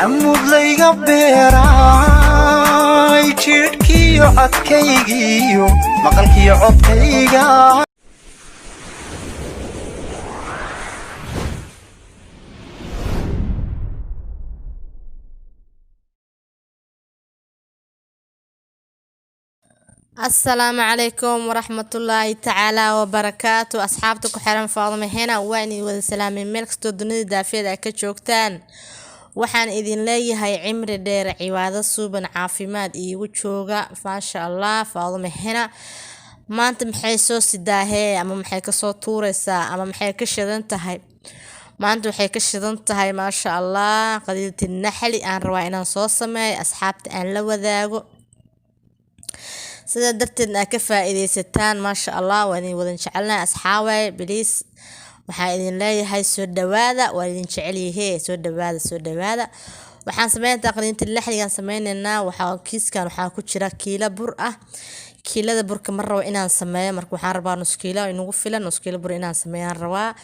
Camudlayga beeraay, jidhkiyo cadkaygiyo maqalkiyo codkayga. Asalaamu calaykum waraxmatullaahi tacaala wabarakaatu. Asxaabta ku xiran Faaduma Hena, waa idin wada salaamay meel kastoo dunida daafeed ay ka joogtaan. Waxaan idin leeyahay cimri dheer, cibaado suuban, caafimaad iigu jooga. Maasha Allah, Faaduma Hena maanta maxay soo sidaahee, ama maxay kasoo tuureysaa, ama maxay ka shidan tahay? Maanta waxay ka shidan tahay, maasha Allah, qadiidati naxli aan rabaa inaan soo sameeyo, asxaabta aan la wadaago, sidaa darteedna aad ka faa-iideysataan. Maasha Allah, waa idin wadan jecelnahay asxaabay. Please, waxaan idin leeyahay soo dhawaada, waa idin jecelyihe, soo dhawaada, soo dhawaada. Waxaan sameyntaa qadiinta laxligaan sameyneynaa. Waxaa kiiskan waxaa ku jira kiilo bur ah. Kiilada burka ma rabo inaan sameeyo, marka waxaan rabaa nus kiilo inagu filan, nus kiilo bur inaan sameeyaan rabaa.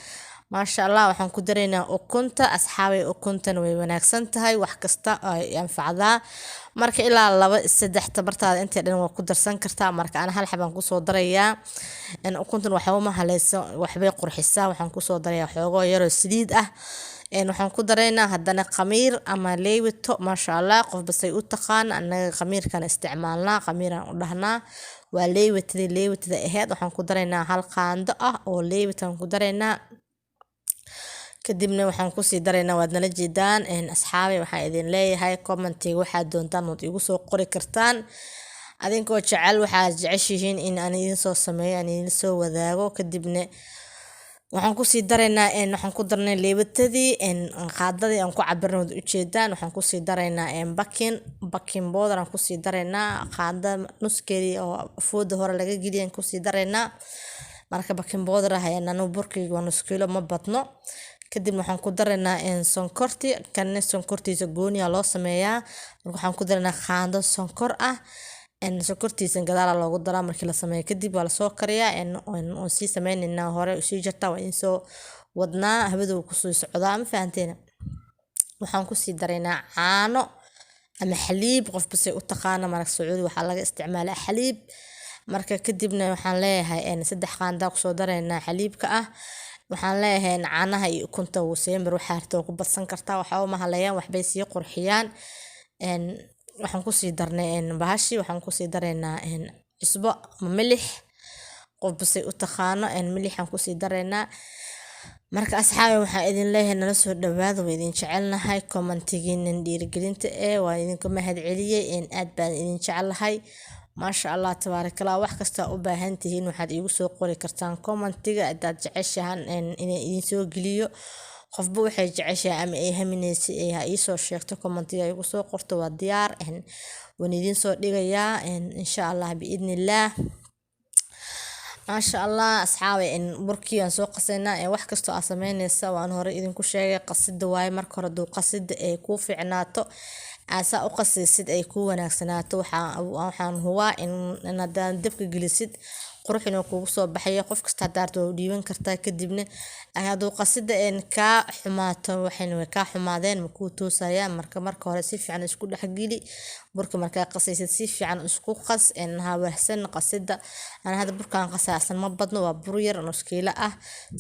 Maasha Allah, waxaan ku daraynaa ukunta. Asxaabay, ukuntana way wanaagsan tahay, wax kasta ay anfacdaa. Marka ilaa laba, saddex, tabartaada intay dhan waa ku darsan kartaa. Marka ana hal xabaan kusoo darayaa. Ukuntan waxba ma haleyso, waxbay qurxisaa. Waxaan kusoo darayaa xoogoo yaroo saliid ah. Waxaan ku daraynaa haddana khamiir ama leewito. Maasha Allah, qof basay u taqaan, annaga khamiirkan isticmaalnaa, khamiiraan u dhahnaa, waa leewitadii, leewitada aheyd. Waxaan ku daraynaa hal qaando ah oo leewitaan ku daraynaa. Kadibna waxaan kusii daraynaa, waad nala jeedaan asxaabay. Waxaan idin leeyahay commentiga waxaad doontaan waad igu soo qori kartaan, adinkoo jecel waxaad jeceshihiin in aan idin soo sameeyo, aan idin soo wadaago. Kadibna waxaan kusii daraynaa, waxaan ku darnay leebatadii, qaadadii aan ku cabirnay, waad ujeedaan. Waxaan kusii daraynaa baking powder aan kusii daraynaa, qaada nuskeedii oo fooda hore laga geliyay aan kusii daraynaa. Marka baking powder ah ayaan anigu, burkayga waa nus kiilo, ma badno. Kadib waxaan ku daraynaa sonkorti. Kanna sonkortiisa gooniya loo sameeyaa. Marka waxaan ku daraynaa qaando sonkor ah. Sonkortiisa gadaala loogu daraa markii la sameeyo kadib, waa lasoo kariyaa. Waan sii sameyneynaa, hore usii jirtaa, waa idiin soo wadnaa, hawada wuu kusii socdaa, ma fahanteena? Waxaan kusii daraynaa caano ama xaliib, qof basay u taqaana. Marka Sacuudi waxaa laga isticmaalaa xaliib. Marka kadibna waxaan leeyahay 3 qaandaa kusoo daraynaa xaliibka ah. Waxaan leeyahay caanaha iyo ukunta wuu seembar, waxaa rabta ku badsan kartaa, waxba ma haleeyaan, waxbay sii qurxiyaan. Waxaan kusii darnay bahashi, waxaan kusii daraynaa cusbo ama milix, qof basay u taqaano, milixaan kusii daraynaa. Marka asxaabi, waxaan idin leeyahay nala soo dhawaada, waa idin jecelnahay. Commentigiinan dhiirigelinta ee waa idinka mahad celiyey, aad baan idin jecelahay. Maasha Allah, tabaarakallah. Wax kasta u baahan tihiin waxaad iigu soo qori kartaan commentiga, hadaad jeceshahan inay idin soo geliyo. Qofba waxay jeceshahay ama ay haminaysay ee ha iisoo sheegto, commentiga igu soo qorto, waa diyaar, waan idin soo dhigayaa insha Allah, biidnillaah. Maasha Allah, asxaabay, burkii aan soo qasaynaa. Wax kastoo aad sameynaysa, waan hore idinku sheegay, qasida waaye. Marka hore duu qasida ay kuu fiicnaato, aasaa u qasaysid, ay kuu wanaagsanaato, waxaan hubaa in haddaan dabka gelisid qurux inuu kugu soo baxayo. Qof kasta haddaa rabto waa u dhiiban kartaa. Kadibna hadduu qasida kaa xumaato, waxayna way kaa xumaadeen, ma kuu toosayaan. Marka hore si fiican isku dhexgeli burka. Markaa qasaysid si fiican isku qas, ha wahsan qasida. Ana hadda burkaan qasaasan ma badno, waa bur yar, nus kiilo ah.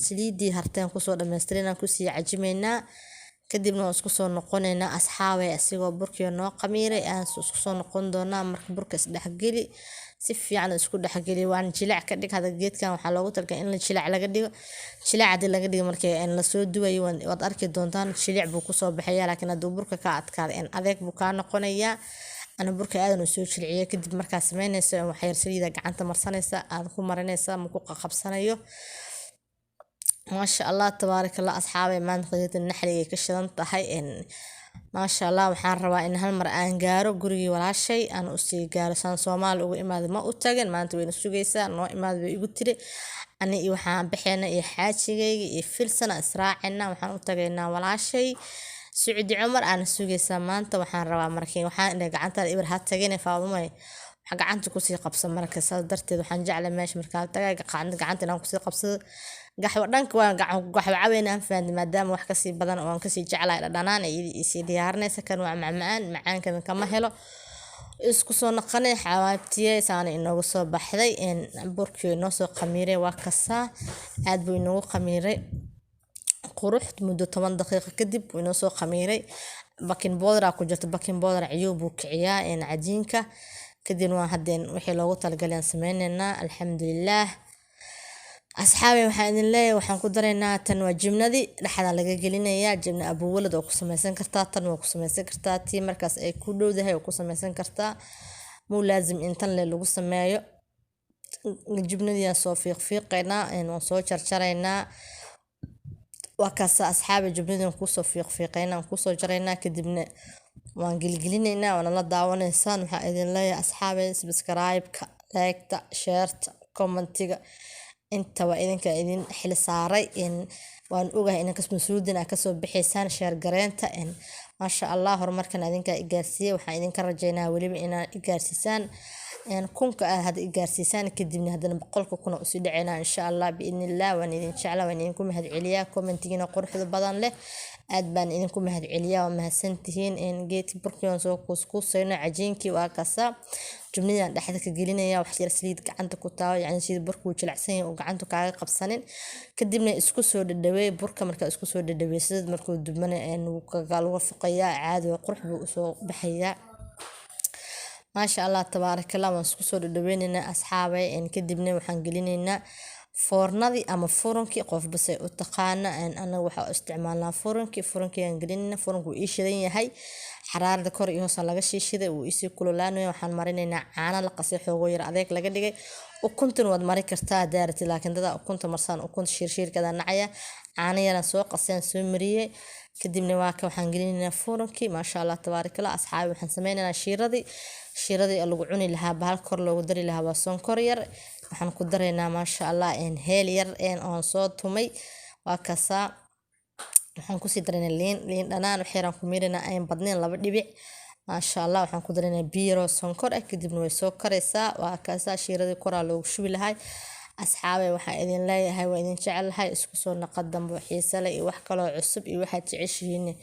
Saliidii harteen kusoo dhammaystirinaan, kusii cajimaynaa. Kadibna waan isku soo noqonaynaa asxaabay, asigoo burkii noo qamiiray aan isku soo noqon doonaa. Marka burka isdhexgeli, si fiican isku dhexgeli, waan jilac ka dhig. Hada geedkan waxaa loogu talagalay in la jilac laga dhigo. Jilac haddii laga dhigo, markii lasoo duwayo waad arki doontaan, jilic buu kusoo baxayaa. Laakiin hadduu burka ka adkaado, adeeg buu kaa noqonayaa. Ana burka aadan u soo jilciyay. Kadib markaa sameynaysa, wax yar saliida gacanta marsanaysa, aad ku marinaysa, ma ku qaqabsanayo. Maasha Allah, tabaaraka Allah. Asxaabay, maanta qadiidada naxliga ay ka shidan tahay. Maasha Allah, waxaan rabaa in hal mar aan gaaro gurigii walaashay, aan usii gaaro saan Soomaali ugu imaado. Ma u tagin, maanta wayna sugaysaa, noo imaado bay igu tiri. Ani iyo waxaan baxeena iyo xaajigayga iyo Filsan aan israacayna, waxaan u tagaynaa walaashay Sucudi Cumar, aana sugaysaa maanta. Waxaan rabaa markii waxaan idhi gacantaada ibir ha tagine Faadumay. Waxa gacanta kusii qabsan. Marka saas darteed waxaan jeclahay meesha markaan tagay gacanta inaan kusii qabsado gaxwo. Dhanka waan gaxwo caweyn aan fahanti, maadaama wax kasii badan oo aan kasii jeclahay dhadhanaan ay isii diyaarinaysa. Kan waa macmacaan, macaankan kama helo. Isku soo naqanay xawaabtiye, saana inoogu soo baxday burkii inoo soo khamiiray. Waa kasaa, aad buu inoogu khamiiray qurux. Muddo 10 daqiiqo kadib wuu inoo soo khamiiray. Baking powder ku jirto, baking powder ciyuu buu kiciyaa cajiinka. Kadibna waa haddeen wixii loogu talagalay aan sameyneynaa. Alxamdulilaah. Asxaabi, waxaan idin leeyahay, waxaan ku daraynaa, tan waa jibnadii dhexda laga gelinayaa. Jibna abuwalad oo ku samaysan kartaa, tan waa ku samaysan kartaa, tii markaas ay ku dhowdahay oo ku samaysan kartaa. Muu laazim in tan le lagu sameeyo. Jibnadii aan soo fiiqfiiqaynaa, waan soo jarjaraynaa. Waa kaasa asxaabi, jibnadii aan kusoo fiiqfiiqaynaa, waan kusoo jaraynaa, kadibna waan gelgelinaynaa, waana la daawanaysaan. Waxaa idin leeyahay asxaabi, subscribe-ka, like-ta, share-ta, comment-iga, intaba idinka idin xil saaray. Waan ogahay in mas-uuliyiin aad kasoo bixaysaan share gareynta. Maasha Allah, horumarkan idinka i gaarsiiyey. Waxaan idinka rajeynaa weliba inaad i gaarsiisaan 1000-ka aad hadda i gaarsiisaan, kadibna haddana 100,000 usii dhaceynaa insha Allah biidnillah. Waan idin jeclaa, waan idinku mahadceliyaa comment-igiina quruxda badan leh. Aad baan idinku mahadceliyaa, waa mahadsantihiin. Geedkii burkii waan soo kuuskuusayno, cajiinkii waa kasaa. Jumladii aan dhexda ka gelinaya, wax yar saliid gacanta ku taabo, yacni sida burku uu jilicsan yahay uu gacanta kaaga qabsanin. Kadibna isku soo dhadhaweey burka. Markaa isku soo dhadhaweeysid, markuu dubmana wuu kaga fuqayaa caadi, waa qurux buu usoo baxayaa. Maasha Allah, tabaarakallah. Waan isku soo dhadhaweynaynaa asxaabay. Kadibna waxaan gelinaynaa foornadii ama furunkii, qofba say u taqaana. Anaga waxaa u isticmaalnaa furunkii. Furunkii aan gelinaynaa. Furunku wuu ii shidan yahay, xaraarada kor iyo hoos laga shiishiday, wuu isii kululaanaya. Waxaan marinaynaa caano la qasay, xoogo yar adeeg laga dhigay. Ukuntana waad mari kartaa haddaa rabtid, laakiin dadaa ukunta marsaan ukunta shiirshiirkeeda nacaya. Caano yaraan soo qasay, soo mariyey. Kadibna waa ka, waxaan gelinaynaa furunkii. Maasha Allah, tabaarakallah. Asxaabi, waxaan sameynaynaa shiiradii. Shiiradii lagu cuni lahaa, bahal kor loogu dari lahaa, waa sonkor yar. Waxaan ku daraynaa, maasha Allah, heel yar oon soo tumay. Waa kasaa. Waxaan kusii daraynaa liin dhanaan, wax yaraan ku miiraynaa, aan badnayn, laba dhibic. Maasha Allah. Waxaan ku daraynaa biyo yaroo sonkor ah, kadibna way soo karaysaa. Waa kaasaa shiiradii koraa loogu shubi lahay. Asxaabay, waxaan idin leeyahay, waa idin jecelahay. Isku soo naqa dambo xiise leh iyo wax kaloo cusub, iyo waxaad jeceshihiin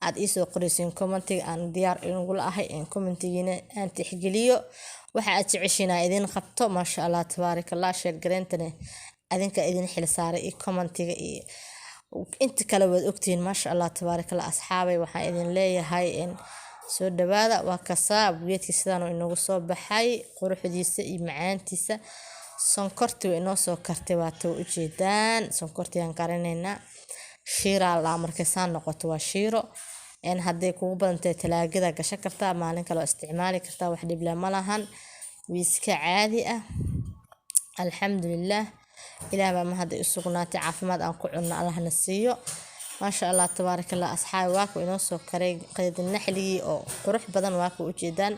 aad iisoo qoraysiin comment-iga. Aan diyaar inugula ahay in comment-igiina aan tixgeliyo, waxa aad jeceshiin aan idin qabto. Maasha Allah, tabaaraka Allah. Share gareyntana adinka idin xil saaray, iyo comment-iga iyo inta kale waad ogtihiin. Maasha Allah, tabaaraka Allah. Asxaabay, waxaan idin leeyahay soo dhawaada. Waa kasaa geedkii, sidaan inoogu soo baxay quruxdiisa iyo macaantiisa. Sonkortii way inoo soo kartay, waata ujeedaan. Sonkortii aan karinaynaa, shiiraa la markay saan noqoto, waa shiiro. Hadday kugu badantahay talaagada gashan kartaa, maalin kale oo isticmaali kartaa, wax dhib leh ma lahan, wiiska caadi ah. Alxamdulilah, Ilaah baa mahadda u sugnaatay. Caafimaad aan ku cunno Allahna siiyo. Maasha Allah, tabaaraka Allah. Asxaabi, waa ku inoo soo karay qeyd naxligii oo qurux badan, waa ku ujeedaan,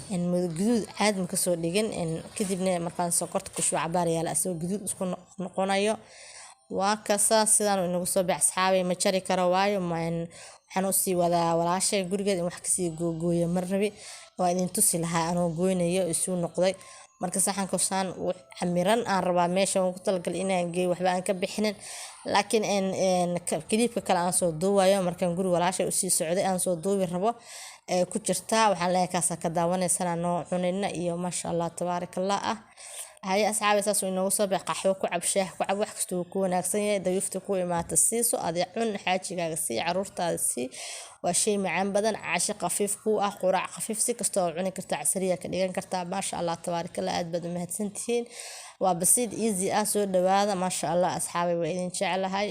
guduud caadi ma kasoo dhigin. Kadibna markaan sonkorta ku shubo, cabaar yaala asagoo guduud isku noqonayo. Waa kasa, sidaan inagu soo baxay. Asxaabi, ma jari karo, waayo waxaan usii wadaa walaashay gurigeed, in wax kasii googooyo ma rabi. Waa idin tusi lahaa anoo goynayo isuu noqday. Marka saxanka saan u camiran aan rabaa meesha waan ku talagalay inaan geeyo, waxba aan ka bixinin. Laakiin clip-ka kale aan soo duubayo markaan guri walaashay usii socday aan soo duubi rabo ee ku jirtaa. Waxaan leeyahay kaasaa ka daawanaysanaa noo cunayna iyo maasha Allah, tabaaraka Allah ah. Haye asxaabi, saas uu inoogu soo baxay. Qaxwo ku cab, shaah ku cab, wax kasta wuu ku wanaagsan yahay. Dayuufta ku imaata siiso, adi cun, xaajigaaga sii, caruurtaada sii. Waa shay macaan badan, casho khafiif ku ah, quraac khafiif, si kasta oo cuni kartaa, casariya ka dhigan kartaa. Maasha Allah, tabaaraka Allah. Aad baad u mahadsantihiin. Waa basiid easy ah. Soo dhawaada, maasha Allah. Asxaabi, waa idin jeclahay.